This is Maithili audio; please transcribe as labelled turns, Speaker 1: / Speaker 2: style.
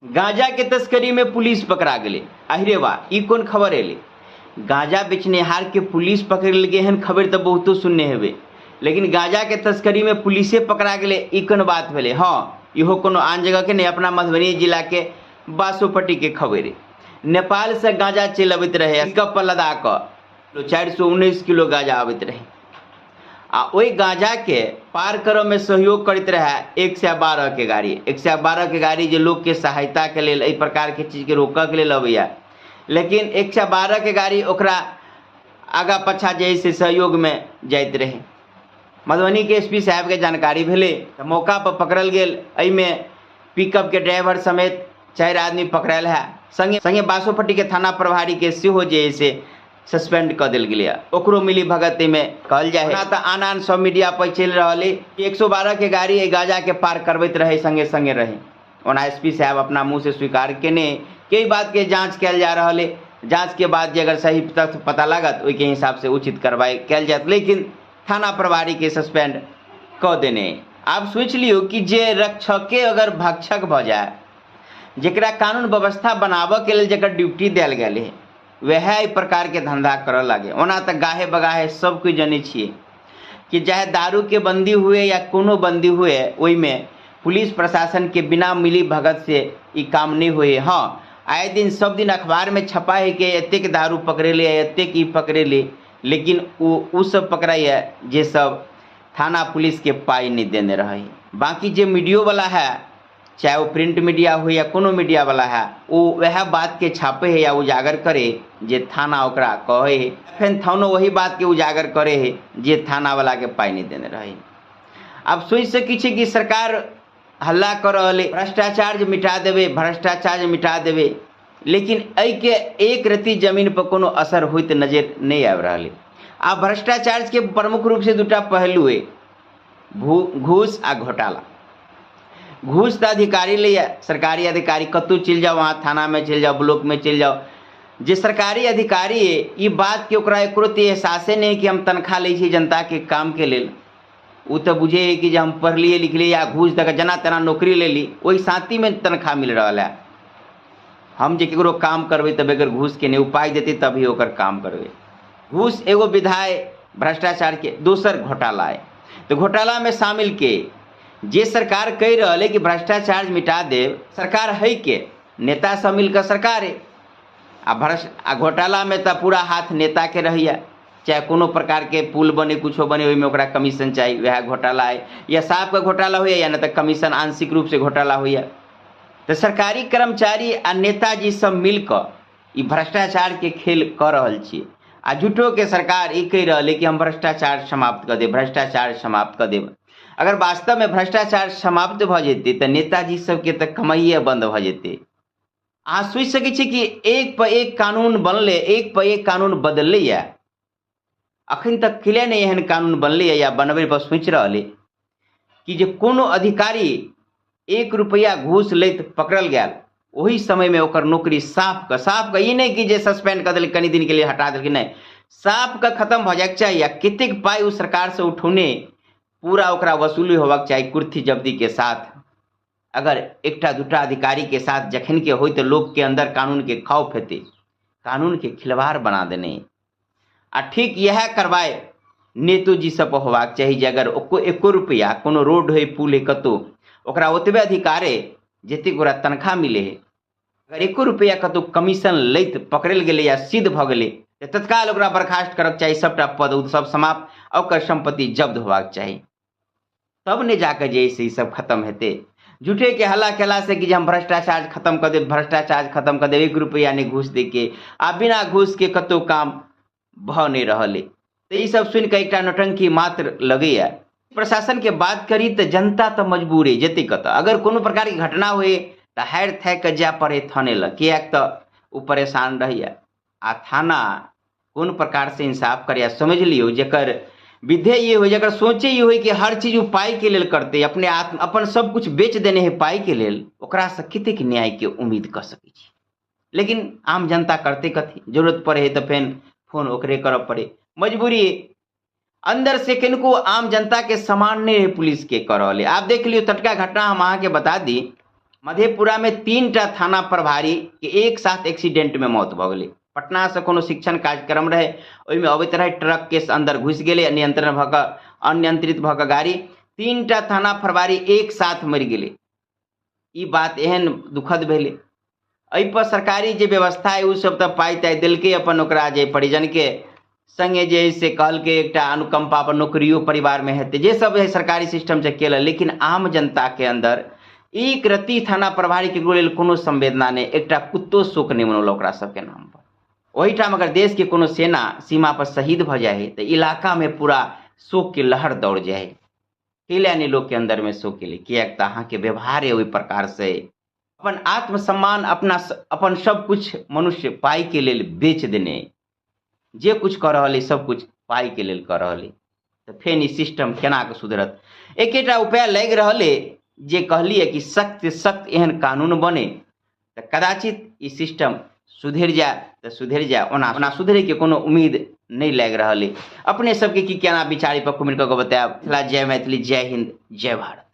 Speaker 1: गांजा के तस्करी में पुलिस पकड़ा गेलै। अहिरे वाह, ई कोन खबर एलै? गांजा बेचनिहार के पुलिस पकड़ लेलकै एहन खबर तऽ बहुतो सुनने हेबै, लेकिन गांजा के तस्करी में पुलिसे पकड़ा गेलै ई कोन बात भेलै? हँ, इहो कोनो आन जगह के नहि, अपना मधुबनी जिला के बासोपट्टी के खबर है। नेपाल से गांजा चलि अबैत रहे, पिकअप पर लदा कऽ 419 किलो गांजा अबैत रहे आ ओहि गांजा के पार करऽ में सहयोग करैत रहे 112 के गाड़ी। 112 के गाड़ी जे लोक के सहायता के लेल एहि प्रकार के चीज के रोकऽ के लेल अबैया, लेकिन 112 के गाड़ी ओकरा आगा पाछा जे है से सहयोग में जाइत रहे। मधुबनी के एसपी साहब के जानकारी भेलै तऽ मौका पर पकड़ल गेल। एहिमे पिकअप के ड्राइवर समेत 4 आदमी पकड़ायल है। संगे संगे बासोपट्टी के थाना प्रभारी के सेहो जे है से सस्पेंड कऽ देल गेलै। ओकरो मिली भगत एहिमे कहल जाय है। तऽ आन आन सब मीडिया पर चलि रहल है 112 के गाड़ी एहि गांजा के पार करबैत रहे, संगे संगे रहे। ओना एसपी साहब अपना मुँह से स्वीकार केने कई बात के जांच कयल जा रहल है। जांच के बाद जे अगर सही तथ्य पता लागत ओहिके हिसाब से उचित कार्रवाई कयल जायत, लेकिन थाना प्रभारी के सस्पेंड कऽ देने। आब सोचि लियौ कि जे रक्षके अगर भक्षक भऽ जाय, जेकरा कानून व्यवस्था बनाबऽ के लेल जेकर ड्यूटी देल गेल है, वएह एहि प्रकार के धंधा करऽ लागे। ओना तऽ गाहे बगाहे सब कोइ जनै छियै कि चाहे दारू के बंदी हुए या कोनो बंदी हुए, ओहिमे पुलिस प्रशासन के बिना मिली भगत से ई काम नहि हुए। हाँ, आए दिन सब दिन अखबार में छपा है कि एतेक दारू पकड़ेले, एतेक ई पकड़ेले, लेकिन ओ सब पकड़ाइए जे सब थाना पुलिस के पाई नहीं देने रहे। बाकी जे मीडियो वाला है, चाहे वो प्रिंट मीडिया हो या कोनो मीडिया वाला है, वो वह बात के छापे है या उजागर करे जे थाना ओकरा कहे है। फिर थानो वही बात के उजागर करे है जे थाना वाला के पाई नहीं देने रहे। अब सोच सकै छी कि सरकार हल्ला कर रहल है भ्रष्टाचार जे मिटा देवे, भ्रष्टाचार जे मिटा देवे, लेकिन एहि के एक रत्ती जमीन पर कोनो असर होइत नजर नहीं आबि रहल है। आ भ्रष्टाचार के प्रमुख रूप से दूटा पहलू है, घूस आ घोटाला। घूस तऽ अधिकारी लैए, सरकारी अधिकारी कतहु चलि जाउ, अहाँ थानामे चलि जाउ, ब्लॉकमे चलि जाउ, जे सरकारी अधिकारी है ई बात के ओकरा एको रत्ती एहसासे नहीं कि हम तनख्वाह लै छी जनता के काम के लेल। ओ तऽ बुझे है कि जे हम पढ़लिए लिखलिए या घूस दऽ कऽ जेना तेना नौकरी लेली, ओहि साथीमे तनख्वाह मिल रहल है। हम जे ककरो काम करबै तऽ बगैर घूस के नहि, उपाय देतै तभी ओकर काम करबै। घूस एगो विधा है भ्रष्टाचार के, दोसर घोटाला है। तऽ घोटालामे शामिल के जे सरकार कहि रहल है कि भ्रष्टाचार मिटा देब, सरकार है के नेता सब मिलकर सरकार है। आ भ्रष्ट आ घोटालामे तऽ पूरा हाथ नेता के रहैया, चाहे कोनो प्रकार के पुल बने कुछो बने ओहिमे ओकरा कमीशन चाही, वएह घोटाला है। या साफके घोटाला होइए या नहि तऽ कमीशन आंशिक रूप से घोटाला होइए। तऽ सरकारी कर्मचारी आ नेताजी सब मिलकऽ ई भ्रष्टाचार के खेल कऽ रहल छियै। आ झूठो के सरकार ई कहि रहल है कि हम भ्रष्टाचार समाप्त कऽ देब, भ्रष्टाचार समाप्त कऽ देब। अगर वास्तवमे भ्रष्टाचार समाप्त भऽ जेतै तऽ नेताजी सबके तऽ कमाइए बन्द भऽ जेतै। अहाँ सोचि सकै छियै कि एक पर एक कानून बनलै, एक पर एक कानून बदललैए, अखन तक किले नहि एहन कानून बनलैए या बनबै पर सोचि रहल अइ कि जे कोनो अधिकारी 1 रुपैआ घूस लैत पकड़ल गेल, ओहि समयमे ओकर नौकरी साफ कऽ, साफ कऽ, ई नहि कि जे सस्पेंड कऽ देलकै कनि दिनके लिए हटा देलकै, नहि, साफ कऽ खतम भऽ जाइके चाही। आ कतेक पाइ ओ सरकारसँ उठौने पूरा ओकरा वसूली होबाक चाही कुर्ती जब्दीके साथ। अगर एकटा दूटा अधिकारी के साथ जखन के होय तऽ लोक के अंदर कानून के खौफ हेतै, कानून के खिलवाड़ बना देने। आ ठीक इएह कार्रवाई नेतोजी सब पर होबाक चाही जे अगर एको रुपैआ कोनो रोड है पुल है कतौ, ओकरा ओतबे अधिकार है जतेक ओकरा तनख्वाह मिले है। अगर एको रुपैआ कतौ कमीशन लैत पकड़ल गेलै या सिद्ध भऽ गेलै तऽ तत्काल ओकरा बर्खास्त करक चाही, सबटा पद उद सब समाप्त आ ओकर सम्पत्ति जब्त होबाक चाही, तब ने जाके जे से ई सब खत्म हेतै। झूठे के हल्ला केला से कि जे हम भ्रष्टाचार खत्म कऽ देब, भ्रष्टाचार खत्म कऽ देब, 1 रुपैआ नहि घूस दैके, आ बिना घूस के कतौ काम भऽ नहि रहल अइ। तऽ ई सब सुनि कऽ एकटा नौटंकी मात्र लगैया। प्रशासन के बात करी तऽ जनता तऽ मजबूर अइ जेतै कतऽ। अगर कोनो प्रकार के घटना होइ तऽ हारि थाकि कऽ जाय पड़ै थाने लग, किएक तऽ ओ परेशान रहैया। आ थाना कोन प्रकार से इंसाफ करैया समझ लियौ, जकर विधे ई होइ, जकर सोचे ई होइ कि हर चीज ओ पाइ के लेल करतै, अपने आत्म अपन सब कुछ बेच देने है पाइ के लेल, ओकरासँ कतेक न्याय के उम्मीद कऽ सकै छी। लेकिन आम जनता करतै कथी, जरूरत पड़े है तऽ फेन फोन ओकरे करऽ पड़े, मजबूरी अंदर से किनको आम जनता के समान नहीं है पुलिस के कर रहल है। आप देख लियौ टटका घटना हम अहाँके बता दी, मधेपुरा में 3टा थाना प्रभारी के एक साथ एक्सीडेंट में मौत भऽ गेलै। पटना से कोनो शिक्षण कार्यक्रम रहे, ओहिमे अबैत रहे, ट्रक के अंदर घुसि गेलै, नियंत्रण भऽ कऽ अनियंत्रित भऽ कऽ गाड़ी, 3टा थाना प्रभारी एक साथ मरि गेलै। ई बात एहन दुखद भेलै। एहिपर सरकारी जे व्यवस्था है ओ सब तऽ पाइ ताइ देलकै अपन ओकरा जे परिजनके संगे जे है से कहलकै एकटा अनुकंपा पर नौकरियो परिवारमे हेतै, जे सब है सरकारी सिस्टम से केलक। लेकिन आम जनताके अंदर एक रत्ती थाना प्रभारी के लेल कोनो संवेदना नहि, एकटा कुत्तो शोक नहि मनौलक ओकरा सबके नाम पर। ओहिठाम अगर देश के कोनो सेना सीमा पर शहीद भऽ जाइ है तऽ इलाकामे पूरा शोक के लहर दौड़ जाइ है। कैला नहि लोकके अंदरमे शोक एलै? किएक तऽ अहाँके व्यवहारे ओहि प्रकार से अपन आत्मसम्मान, अपना अपन सब कुछ मनुष्य पाइ के लेल बेच देने, जे कुछ कऽ रहल अइ सब कुछ पाइ के लेल कऽ रहल अइ। तऽ फेर ई सिस्टम केना कऽ सुधरत? एकेटा उपाय लागि रहल अइ जे कहलियै कि सख्त सख्त एहन कानून बने तऽ कदाचित ई सिस्टम सुधरि जाय तऽ सुधरि जाय, ओना ओना सुधरैके कोनो उम्मीद नहि लागि रहल अइ। अपने सबके की केना विचार पर कमेंट कऽ कऽ बतायब। मिथिला जय मैथिली, जय हिंद, जय भारत।